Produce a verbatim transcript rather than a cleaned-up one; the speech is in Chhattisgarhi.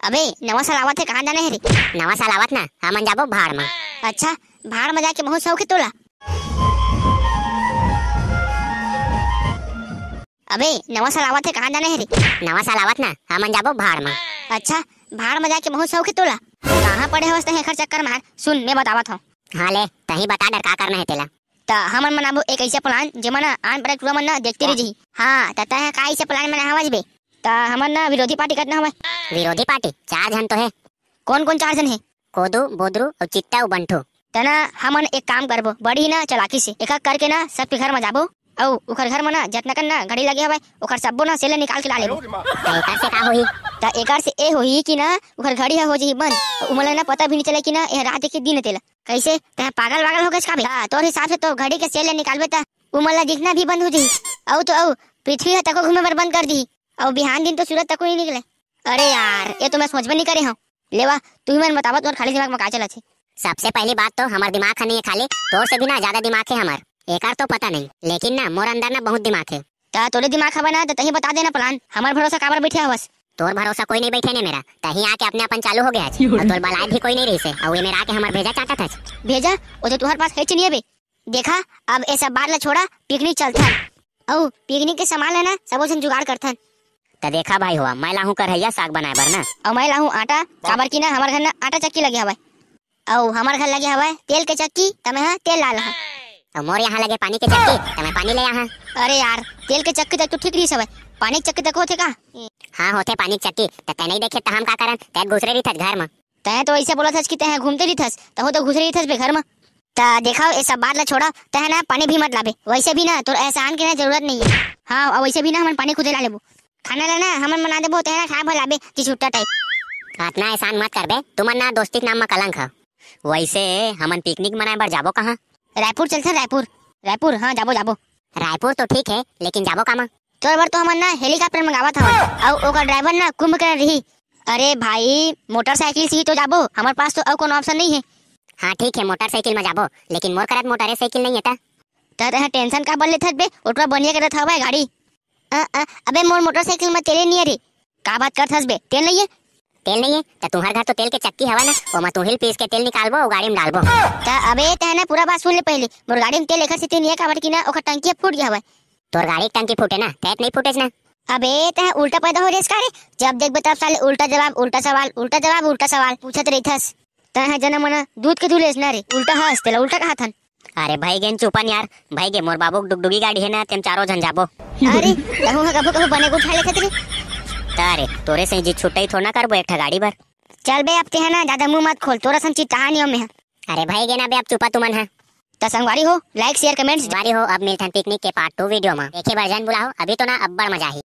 अबे, नवा साल आवत हे, कहाँ जाना हे रे? नवा साल आवत ना, हमन जाबो भाड़ म। अच्छा, भाड़ म जाके बहुत शौक हे तोला? अबे, नवा साल आवत हे, कहाँ जाना हे रे? नवा साल आवत ना, हमन जाबो भाड़ म। अच्छा, भाड़ म जाके बहुत शौक हे तोला? कहाँ पड़े हवस तैं एखर चक्कर मार? सुन, मैं बतावत हौं। हाँ ले, तहीं बता डर का करना हे तेला। त हमन बनाबो एक ऐसे plan, जेमा ना आन पराई टूरा मन ना देखते रह जही। हाँ, त तैं ह का ऐसे plan बनाए हवस बे? त हमन ना विरोधी पार्टी करना हवय। विरोधी पार्टी? चार झन तो हे। कौन कौन चार झन हे? कोदू, बोदरू अउ चित्ता अउ बंठू। त ना हमन एक काम करबो, बड़ी ना चालाकी से एका करके ना सबके घर म जाबो, अउ ओखर घर म ना जतना कन ना घड़ी लगे हवय, ओखर सब्बो ना सेल निकाल के ला लेबो। त एकर से का होही? त एकर से ए होही कि ना ओखर घड़ी ह हो जही बंद, अउ उमन ला ना पता भी नइ चले कि ना ए रात के दिन हे तेला। कैसे? तैं पागल वागल हो गेस का बे? हाँ, तोर हिसाब से तो घड़ी के सेल ले निकालबे त उमन ला दिखना भी बंद हो जही। अउ तो अउ पृथ्वी ह तको घूमे बर बंद कर दिही। अउ बिहान दिन तो सूरज तको नइ निकले। अरे यार, ये तो मैं सोचबे नइ करे हौं। लेवा, तुही मन बतावा तोर खाली दिमाग म का चलत हे? सबसे पहली बात तो हमर दिमाग ह नइ हे खाली, तोर से भी ना ज्यादा दिमाग हे हमर। एकर तो पता नहीं, लेकिन ना मोर अंदर ना बहुत दिमाग हे। त तोरे दिमाग हवय ना, त तहीं बता देना plan। हमर भरोसा काबर बइठे हवस? तोर भरोसा कोई नइ बइठे ने मेरा, तहीं आके अपने अपन चालू हो गे हस। अउ तोर बलाय भी कोई नइ रहिस हे, अउ ये मेरा आके हमर भेजा चाटत हस। भेजा? ओ तो तुहर पास हेच नइ हे बे। देखा, अब ए सब बात ला छोड़ा, picnic चलथन। अउ picnic के सामान ला ना सबो झन जुगाड़ करथन। त देखा भाई होवा, मैं लाहूं करहैया साग बनाए बर ना। अउ मैं लाहूं आटा, काबर कि ना हमर घर ना आटा चक्की लगे हवय। अउ हमर घर लगे हवय तेल के चक्की, त मैं ह तेल ला लाहूं। अउ मोर यहाँ लगे पानी के चक्की, त मैं पानी ले आहां। अरे यार, तेल के चक्की तक तो ठीक रहिस हवय, पानी के चक्की तक होथे का? हाँ होथे पानी के चक्की, त तैं नइ देखे त हम का करन, तैं घुसरे रहिथस घर म। तैं तो ऐसे बोलत हस कि तैं घूमते रहिथस, तहूं तो घुसरे रहिथस बे घर म। त देखव, ए सब बात ला छोड़ा, तैं ना पानी भी मत लाबे। वैसे भी ना तोर एहसान के ना जरूरत नइ हे। हाँ, अउ वैसे भी ना हमन पानी खुदे ला लेबो। खाना ला ना हमन बना देबो, तैं ना खाए भर लाबे, चिछुट्टा टाइप। अतना एहसान मत करबे, तुमन ना दोस्ती के नाम म कलंक ह। वैसे हमन picnic मनाए बर जाबो कहाँ? रायपुर चलथन, रायपुर। रायपुर, हाँ, जाबो, जाबो। रायपुर तो ठीक हे, लेकिन जाबो कामा? तोर बर तो हमन ना helicopter मंगावत हवन, अउ ओकर driver ना कुंभकर्ण रही। अरे भाई, motorcycle से ही तो जाबो, हमर पास तो अउ कोनो option नइ हे। हाँ ठीक हे, motorcycle म जाबो, लेकिन मोर करा त मोटरे साइकिल नइ हे त। त तैं tension काबर लेथस बे? ओटवा बनिया करत हवय गाड़ी। अ, अ, अबे मोर motorcycle म तेले नइ हे रे। का बात करत हस बे? तेल नइ हे? तेल नइ हे? त तुंहर घर तो तेल के चक्की हवय ना, ओमा तुंही ल पीस के तेल निकालबो अउ गाड़ी म डालबो। त अबे तैं ना पूरा बात सुन ले पहिली। मोर गाड़ी म तेल एखर सेती नइ हे काबर कि ना ओखर टंकी ह फूट गे हवय। तोर गाड़ी के टंकी फूटे ना, तैं त नइ फूटेस ना। अबे तैं उल्टा पैदा हो रेस का रे? जब देखबे तब साले उल्टा जवाब, उल्टा सवाल, उल्टा जवाब, उल्टा सवाल पूछत रहिथस। तैं ह जना मना दूध के धुलेस ना रे, उल्टा हस, तेला उल्टा कहत हन। अरे भई गेन चुपन यार, भई गे मोर बाबू के डुगडुगी गाड़ी हे ना, तेम चारों झन जाबो। अरे, तहूं ह कभू कभू बने के उठा लेथस रे। त रे, तोरे सही जी छुट्टई थोड़ा ना करबो एक ठा गाड़ी बर। चल बे, अब तैं ह ना ज्यादा मुंह मत खोल, तोर असन चिताहां नइ हों मैं ह। अरे भई गे ना बे, अब चुपा तुमन ह। त संगवारी हो, like, share, comments। संगवारी हो, अब मिलथन picnic के part two video म। देखे बर झन भुलाहू, अभी तो ना अब्बड़ मजा आही।